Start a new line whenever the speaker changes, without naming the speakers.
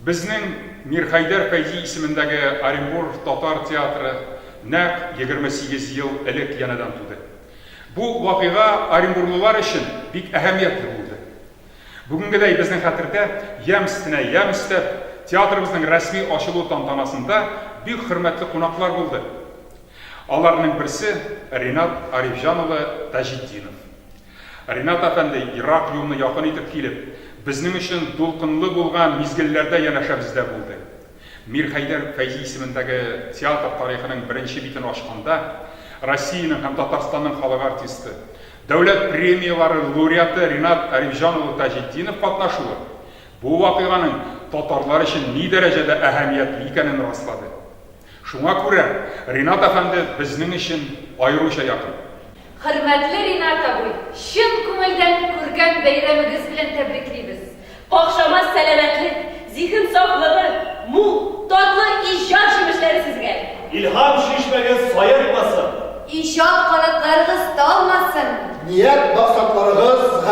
Безнең Мирхәйдәр Фәйзи исемендәге Оренбур татар театры нәкъ 28 ел элек янәдән туды. Бу вакыйга оренбурлылар өчен бик әһәмиятле булды. Бүгенгедәй безнең хәтердә, ямь өстенә ямь өстәп, театрыбызның рәсми ачылу тантанасында бик хөрмәтле кунаклар булды. Аларның берсе, Ринат Арифҗан улы Таҗетдинов. Ринат әфәнде ерак юлны якын итеп килеп, безнең өчен дулкынлы булган мизгелләрдә янәшәбездә булды. Мирхәйдәр Фәйзи исемендәге театр тарихының беренче битен ачканда, Россиянең һәм Татарстанның халык артисты, Дәүләт премияләре лауреаты Ринат Арифҗан улы Таҗетдинов катнашуы бу вакыйганың татарлар өчен ни дәрәҗәдә әһәмиятле икәнен раслады. Шуңа күрә Ринат әфәнде безнең өчен аеруча якын.
Хөрмәтле Ринат абый, чын күңелдән күркәм бәйрәмегез белән тәбриклибез!
Какшамас сәламәтлек, зиһен сафлыгы, мул, татлы иҗат җимешләре сезгә!
Илһам чишмәгез саекмасын!
Иҗат канатларыгыз талмасын!
Ният-максатларыгыз гамәлгә.